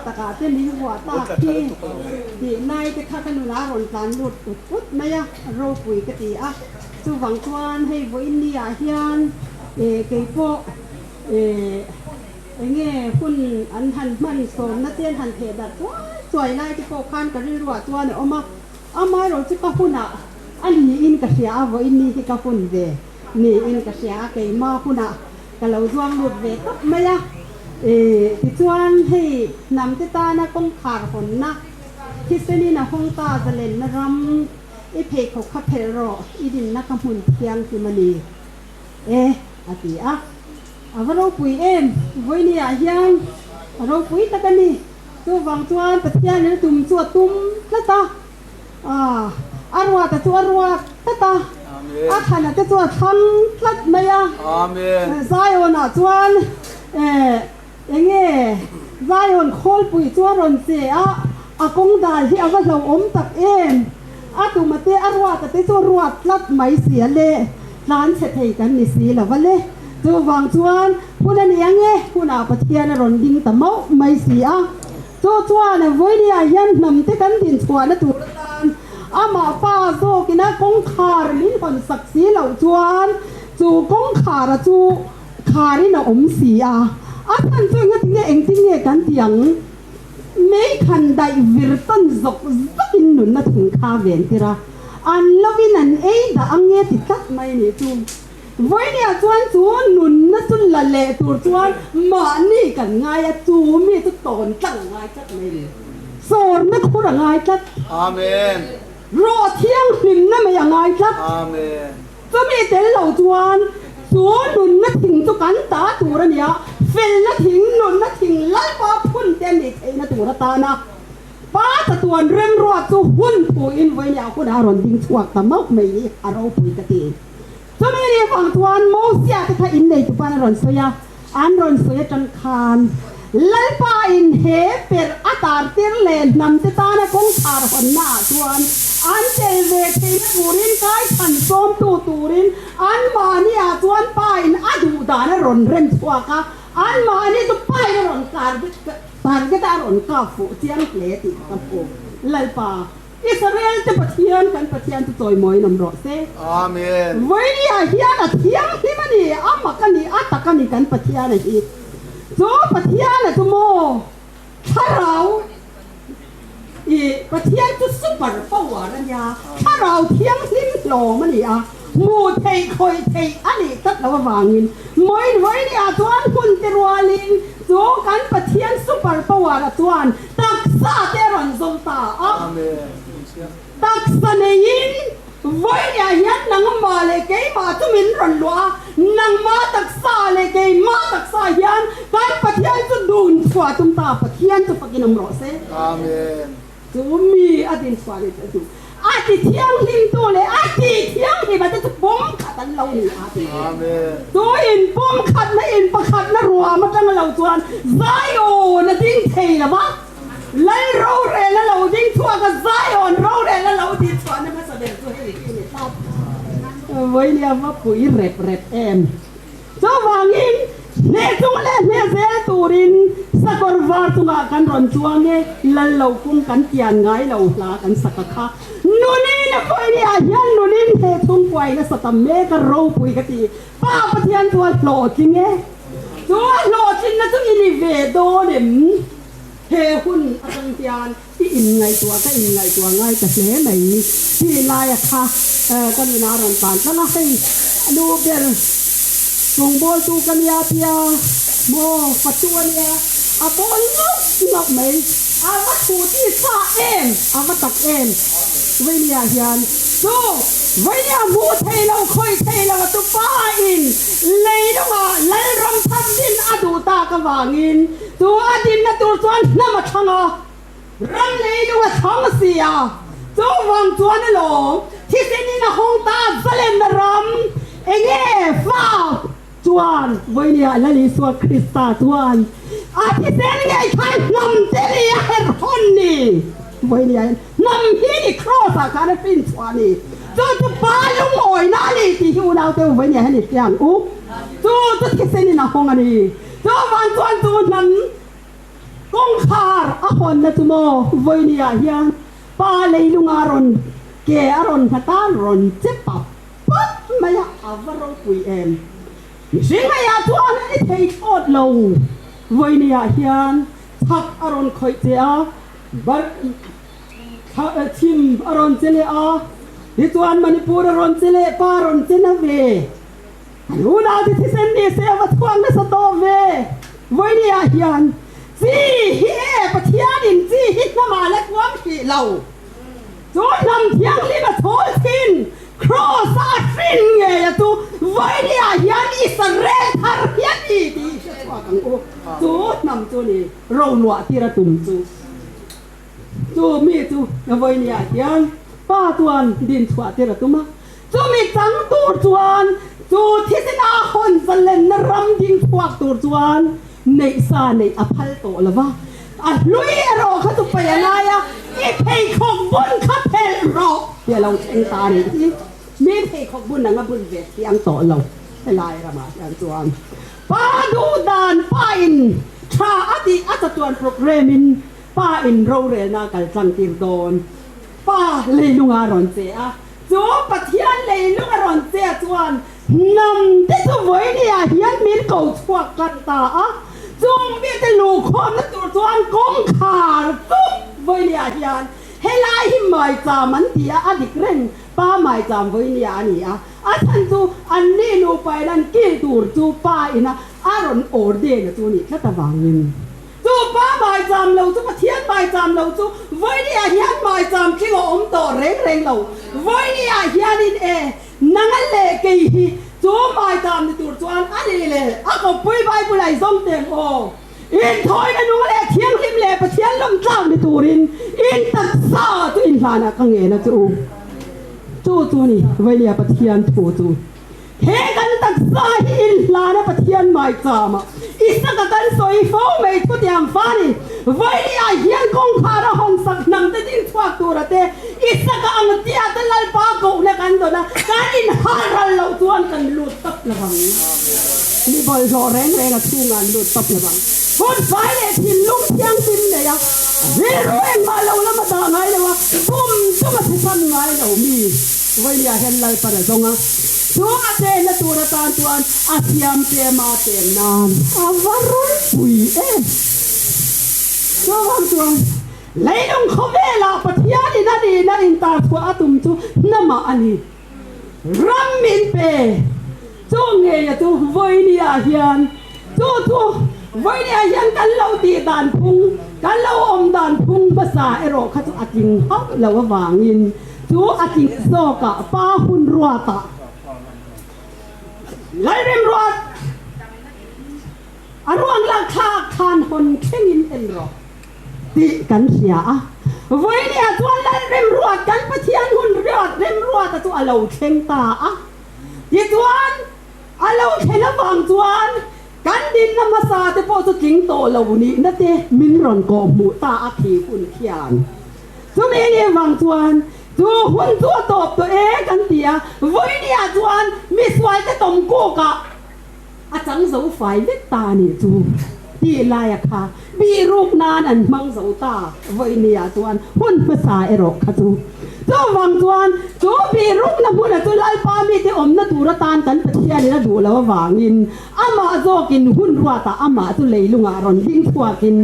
takah te min vuah tak hi tih lai te kha ka nunah a rawn tlan lut ut ut mai a, ropui ka ti a. Chuvang chuan hei vawiin ni ah hian kei pawh eng nge hun an han hman sawmna te an han theh darh chuai chuai lai te pawh khan ka rilruah chuan a awm a, amaherawh chu ka hunah a niin ka hria a, vawiin ni hi ka hun ve niin ka hria a, keimah hunah Ka lo zuang lut ve tawp mai a, tichuan hei hnam te tana kawngkhar hawnna thisenin a hawng ta zalenna ram i pheikhawk kha phelh rawh i dinna ka hmun thianghlim a ni e a ti a. A va ropui em, vawiini ah hian a ropui tak a ni. Chuvang chuan Pathian in a tum chu a tum tlat a. A ruata chu a ruat tlat a, a thlana te chu a thlang tlat mai a. Zion-ah chuan eng nge Zion khawlpui chu a rawn che a, a kawng dal hi a va hlauhawm tak em! A tuma te a ruata te chu a ruat tlat mai si a le, tlan chhe thei kan ni si lo va le. Chuvang chuan hun a ni ang e, hunah Pathian a rawn ding ta mauh mai si a. Chu chuan vawinia hian hnam te kan din chhuahna tur atan amah pa zawkin a kawngkhar min hawn sak si loh chuan chu kawngkhara chu kharin a awm si a. A chhan chu engati nge engtin nge kan ti ang? Mei khan daih vir tawn zawk zawkin nunna thing kha ven tir a, an lovin an ei dah ang nge ti tlat mai nih chu. Vawinia chuan chu nunna chu la leh tur chuan mahni kan ngai a, chu mi chu tawn tlang a ngai tlat mai ni. Sawrna khur a ngai tlat. Amen. Rawh thianghlimna mai a ngai tlat. Amen. Chumi tel lo chuan chu nunna thing chu kan ta tur a nia, felna thing, nunna thing Lalpa phun te a nih theihna tur atana Pa chatuan remruat chu hun phuin vawinia hunah a rawn ding chhuak ta mauh mai hi a ropui ka ti. Chumi ni vang chuan Mosia te kha innei tupan a rawn sawi a, an rawn sawi atang khan Lalpa in he perh a tar tir leh hnam te tana kawngkhar hawnna ah chuan an tel ve theihna turin kaithan sawmtu turin anmahni ah chuan Pa in a duh dan a rawn rem chhuak a, anmahni chu Pa in a rawn target a a rawn kap fuh chiang hle tih ka hmu. Lalpa. Israel te Pathian kan Pathian chu chawimawiin awm rawh se. Amen. Vawinia hian a thianghlim a ni, a mak a ni, a tak a ni kan Pathian a hi. Chu Pathian a chu maw thlarau i Pathian chu super power a nia, thlarau thianghlim hlawm a ni a, hmuh theih khawih theih a nih tlat loh avangin mawiin vawinia chuan hmun te rualin chu kan Pathian super power a chuan Taksa te a rawn zawm ta a. Taksa neiin vawinia hian nangmah leh keimah chu min rawn luah a, nangmah taksa leh keimah taksa hian kan Pathian chu dun chhuah tum ta, Pathian chu fakin awm rawh se. Chu mi a din chhuah leh chu a ti thianghlimtu leh a ti thianghlim a te chu pawm khat an lo ni a ti. Chu in pawm khatna in pakhatna ruam atanga lo chuan Zion a ding thei lo va, Lal rorel a lo ding chhuak a, Zion rorel a lo din chhuahna hmasa ber chu hei hi a ni tlat. Vawinia va pui rep rep em. Chuvangin, hneh chung leh hneh zel turin sakawr var chungah kan rawn chuang e, lal lo kung kan tian ngai lo hla kan sak a kha. Nunin a pawih ah hian nunin he chhungkuain a sa tam mek a ropui ka ti. Pa Pathian chu a hlawhtling e. Chu a hlawhtlinna chu i ni ve dawn em? He hun atang hian i inngaihtuah ka inngaihtuah ngai ta hle mai. Ti laia kha ka nuna a rawn tlan tlang a, hei nu ber rawngbawltu ka nia tia maw fatu a nia a bawl ngauh ngauh mai. A va thu ti sa em a va tak em Vainia hian chu Vainia hmuh thei lo khawih thei lo chu pa in lei lungah Lalram thar din a duh tak avangin Chu a dinna tur chuan hnam a thlang a, ram lei lung a thlang si a, chuvang chuan alawm thisenin a hawng ta zalenna ram enge fa chuan vawinia Lal Isua Krista chuan a thisen ngei khan hnam te ni a herh hawn ni vawinia hian hnam hi ni kraws ah khan a fin chhuah ni chu chu pa lungawina a ni tih hi unaute u vawinia hian i hria ang u chu chu thisenin a hawng a ni. Chuvang chuan chu hnam Kawngkhar a hawnna chu maw vawinia hian pa leilunga rawn ke a rawn nghat a, rawn che pap pap mai a, a va ropui em. Mihring ngeiah chuan i thei thlawt lo. Vawinia hian chhak a rawn khawih che a, bar chhim a rawn che leh a, tichuan Manipur a rawn che leh, pa rawn che na ve. An unaute thisen ni se a va chhuak nasa tawh ve. Vawinia hian chi hi e Pathianin chi hi hnamah la kuam hrih lo. Chu hnam thianghlim a chhawl thin Kraws-a a hrin ngei a chu vawinia hian Israel thar hi a ni tih i hre chhuak ang u. Chu hnam chu ni roluah tir a tum chu. Chu mi chu vawinia hian Pa chuan din chhuah tir a tum a. Chumi chang tur chuan chu thisena hawn zalenna ram ding chhuak tur chuan neih sa neih a phal tawh lo va, a hlui erawh kha chu paih a ngai a, i pheikhawk bun kha phelh rawh tih a lo thleng ta a nih hi. Mi pheikhawk bun anga bun ve thiang tawh lo helai ramah hian chuan pa duh dan pa in tha a tih a chatuan programme in pa in rorelna a kal tlang tir dawn. Pa leilung a rawn che a, chu Pathian leilung a rawn che chuan hnam te chu vawinia hian min ko chhuak tan ta a, chung mite luhkhawmna tur chuan kawngkhar chu vawinia hian helai hi maicham an ti a, a dik reng pa maicham vawinia a ni a, a chhan chu anni nupain an kil tur chu pa ina a rawn ordain a chu nih tlat avangin. Chu pa maicham lo chu Pathian maicham lo chu vawinia hian maicham tling a awm tawh reng reng lo. Vawinia hianin e, nanga leh kei hi chu maicham ni tur chuan a ni le, a kawppui Bible ai zawng teng aw. Inthawina nung leh thianghlim leh Pathian lawmtlak ni turin in taksa chu inhlanah ka ngen a che u. Chu chu ni vawinia Pathian thu chu. He kan taksa hi inhlana Pathian maichama Isaka kan sawi fo mai chutiang fa ni. Vawinia hian kawngkhar a hawn sak hnam te ding chhuak tura te Isaka ang tia te Lalpa kohna kan dawn a, kan inhal ral loh chuan kan lut tawp lo vang. Mi bawlhhlawh reng reng a chhungah an lut tawp lo vang. Hun fai leh thinlung thianghlim nei a, rilru engmah lo lama dah ngai lo a, pum chunga thusam ngai lo mi Vawinia hian Lalpan a zawng a. Chu a chenna tur atan chuan a siam tlem a chen nan a va ropui em! Chuvang chuan leilung khawvelah Pathianin a nihna intar chhuah a tum chu hnamah a ni. Ram min pe chu ngeia chu vawinia hian chu chu vawinia hian kan lo tih dan phung, kan lo awm dan phung hmasa erawh kha chu a tling hauh lo avangin Chu a tling zawkah pa hun ruatah Lalremruat a ruang lak thlak khan hawn thlengin en rawh tih kan hria a. Vawinia chuan Lalremruat kan Pathian hun ruat Remruata chu a lo thleng ta a. Tichuan a lo thlen avang chuan kan dinna hmasa te pawh chu tling tawh lo nihna te min rawn kawhhmuh ta a khi hun khian. Chumi nih vang chuan chu hun chu a tawp tawh e kan ti a, vawinia chuan misualte tawmkawkah a chang zo fai vek ta a nih chu tih laia kha bihruk nan an hmang zo ta vawinia chuan hun hmasa erawh kha chu. Chuvang chuan chu bihrukna hmuna chu Lalpa mite awmna tur atan kan Pathianin a duh lo avangin Amah zawkin hun ruatah amah chu leilungah rawn ding chhuakin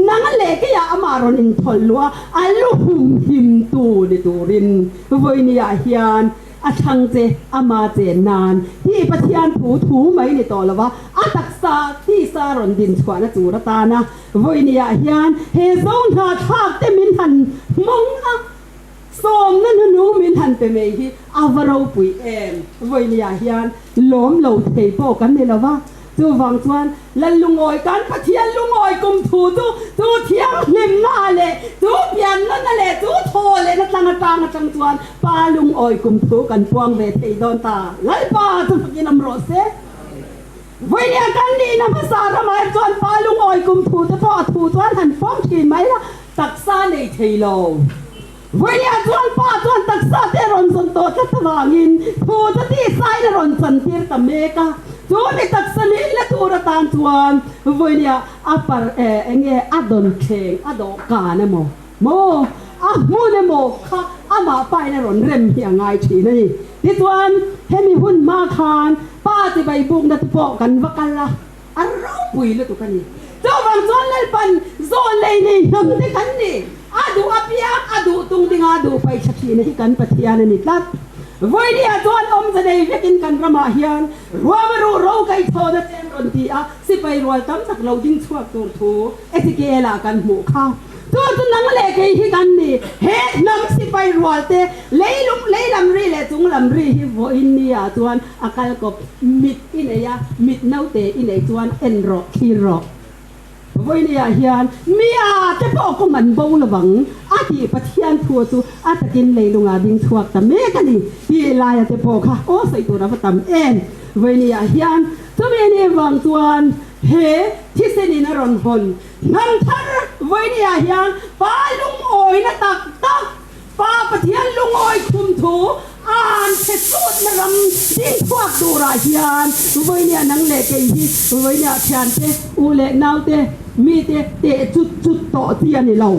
nang leh keiah amah rawn inthawlh luh a, a lu humhimtu ni turin vawinia hian a thlang che, ama chen nan tih Pathian thu thu mai ni tawh lova a taksa tisa rawn din chhuahna tur atana vawinia hian he zo hna thlak te min han hmawng a. Sawmna hnunu min han pe mai hi a va ropui em! Vawinia hian lawm lo thei pawh kan ni lo va, chuvang chuan Lal lungawi kan Pathian lungawi kum thu chu chu thianghlimna leh chu piannana leh chu thaw lehna tlang atang atang chuan Pa lungawi kum thu kan puang ve thei dawn ta. Lalpa chu fakin awm rawh se. Vawinia kan nihna hmasa ramah chuan Pa lungawi kum thu te pawh a thu chuan han pawm thin mai la, Taksa nei thei lo. Vawinia chuan pa chuan taksa te a rawn zawn tawh tlat avangin thu chu tihsain a rawn chantir ta mek a. Chu mi taksa nihna tur atan chuan vawinia a par enge a dawn thleng a dawhkan emaw maw a hmun emaw kha amah pain a rawn rem hi a ngai thin a ni. Tichuan hemi hun hma khan pa chibai bukna te pawh kan va kal a, a ropui lutuk a ni. Chuvang chuan Lalpan zawn lei nei hnam te kan ni. A duh apiang a duh tung dinga a duh paih tha thin hi kan Pathian a ni tlat. Vawinia chuan awmze nei vekin kan ramah hian ruam a ruh ro kaihchhawn a chen rawn ti a, sipai rual tam tak lo ding chhuak tur thu Ezekiel-ah kan hmuh kha. Chu chu nang leh kei hi kan ni. He hnam sipai rual te leilung lei lam ri leh chung lam ri hi vawiin nia chuan a kal kawp mit i nei a, mit naute i nei chuan en rawh, thlir rawh. Vawinia hian mi a te pawh kawng an bo lovang a tih Pathian thu chu a takin leilunga ding chhuak ta mek a ni tih laia te pawh kha aw sawi tur a va tam em. Vawinia hian chumi ni vang chuan he thisenin a rawn hawn hnam thar vawinia hian pa lungawina tak tak Pa Pathian lungawi khum thu an hre chutna ram ding chhuak turah hian vawinia nang leh kei hi vawinia thiante u leh naute mite teh chut chut tawh chi a ni lo.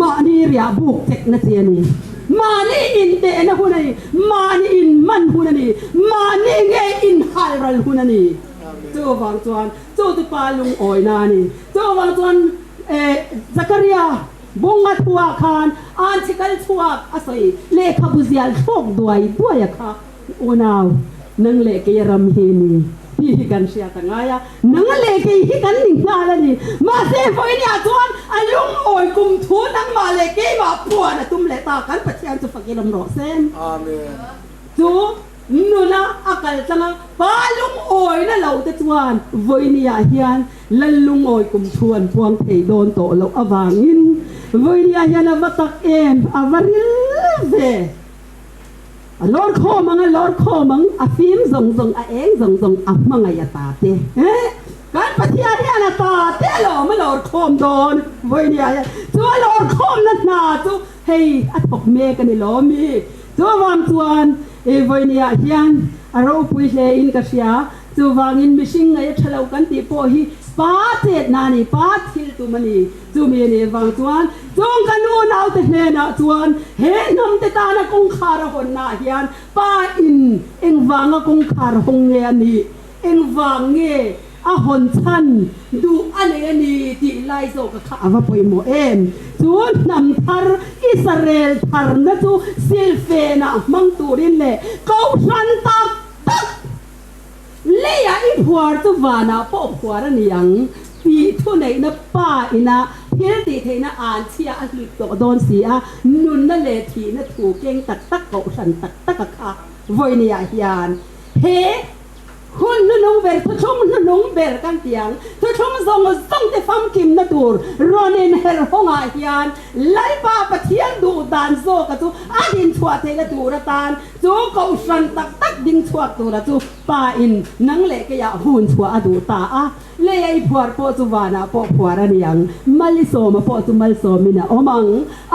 Mahni riah buk chekna chi a ni. Mahni intehna hun a ni. Mahni inman hun a ni. Mahni nge inhalral hun a ni. Chuvang chuan chu chu Pa lungawina a ni. Chuvang chuan Zakaria Bunga thuah khan an chhe kal chhuak a sawi lehkhabu zial thlawk duai duai a kha unau nang leh kei a ram hi ni tih hi kan hriat a ngai a, nang leh kei hi kan ni nghal a ni. Mahse vawinia chuan a lungawi kum thu nangmah leh keimah puan a tum leh ta kan Pathian chu fak ilawm rawh se. Amen. Chu nuna a kal tlang a, pa lungawina lo te chuan vawinia hian Lal lungawi kum thu an puang thei dawn tawh loh avangin vawinia hian a va tak em, a va ril ve. A lawr khawm ang, a lawr khawm ang, a fim zawng zawng, a eng zawng zawng, a hmangaih a ta te. Kan Pathian hian a ta te alawm a lawr khawm dawn vawinia hian. Chu a lawr khawmna hna chu hei a thawk mek a ni lawm mi. Chuvang chuan vawinia hian a ropui hle in ka hria. Chuvangin mihring ngaih a tha lo kan tih pawh hi pa chetna a ni, pa thil tum a ni. Chumi a nih vang chuan chung kan unaute hnenah chuan he hnamte tana kawngkhar a hawnnaah hian pa in engvanga kawngkhar hawng nge a nih, engvang nge a hawn chhan duh a nei a ni tih lai zawka kha a va pawimawh em. Chu hnam thar Israel tharna chu silfenah hmang turin leh kohhran tak tak, Leiah i phuar chu vanah pawh phuar a ni ang tih thuneihna pa ina thil tih theihna an chhia a hlut tawh dawn si a, nunna leh thihna thu keng tak tak kohhran tak tak a kha vawinia hian he hun hnunung ber thuthlung hnunung ber kan ti ang thuthlung zawng zawng te famkimna tur rawn inher hawngah hian Lalpa Pathian duh dan zawka chu a dinchhuah theihna tur atan Chu kohhran tak tak ding chhuak tura chu pa in nang leh keiah hun chhuah a duh ta a, lei a i phuar pawh chu vanah pawh phuar a ni ang, mal i sawma pawh chu malsawmin a awm ang,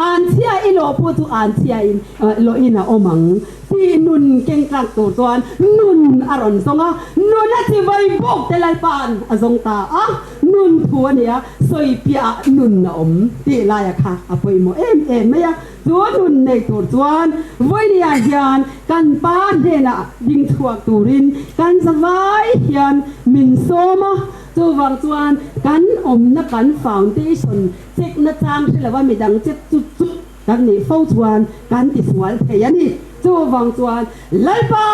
anchhia i lawh pawh chu anchhia in lawhin a awm ang tih nun keng tlak tur chuan nun a rawn zawng a, nun a chi vai bawk te Lalpa'n a zawng ta a, nun thu a nia, sawi piahah nun a awm tih laia kha a pawimawh em em mai a. Chu nun nei tur chuan vawinia hian kan pa hnenah ding chhuak turin kan zavai hian min sawm a, chuvang chuan kan awmna kan foundation check na chang hre lova midang check chut chut kan nih fo chuan kan tisual thei a ni. Chuvang chuan Lalpa,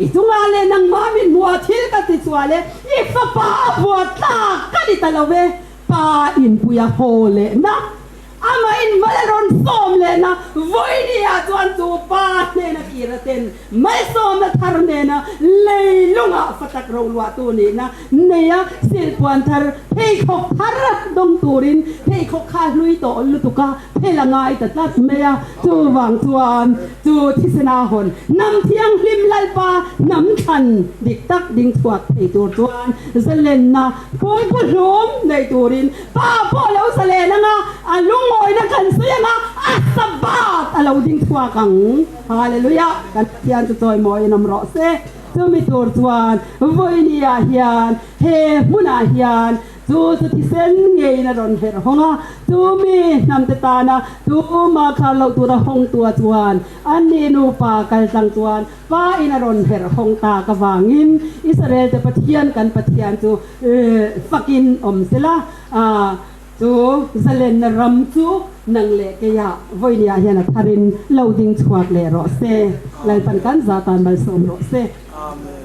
i chungah leh nangmah min hmuh a thil ka tisual e, i fapa a vuah tlak ka ni ta lo ve, pa inpuia haw lehna Amah in mal a rawn sawm lehna vawinia chuan chu pa hnena kir a ten malsawmna thar nena leilungah fatak roluahtu nihna neia silpuan thar pheikhawk thar dawng turin pheikhawk kha hlui tawh lutuk a phel a ngai ta tlat mai a. Chuvang chuan chu thisena hawn hnam thianghlim Lalpa hnam thlan dik tak ding chhuak thei tur chuan zalenna pumpu hlum nei turin Pa pawh lo sa len anga, a lungawina kan sawi anga, a Sabbath a lo ding chhuak ang. Hallelujah! Kan Pathian chu chawimawiin awm rawh se. Chumi tur chuan vawinia hian he hmunah hian chu chu thisen ngeiin a rawn herh hawng a, chu mi hnamte tana tuma khar loh tura hawngtua chuan anni nupa kaltlang chuan Pa in a rawn herh hawng tak avangin Israel te Pathian kan Pathian chu fakin awm sela, chu zalenna ram chu nang leh keia vawinia hian a tharin lo ding chhuak leh rawh se. Lalpan kan za tan malsawm rawh se. Amen.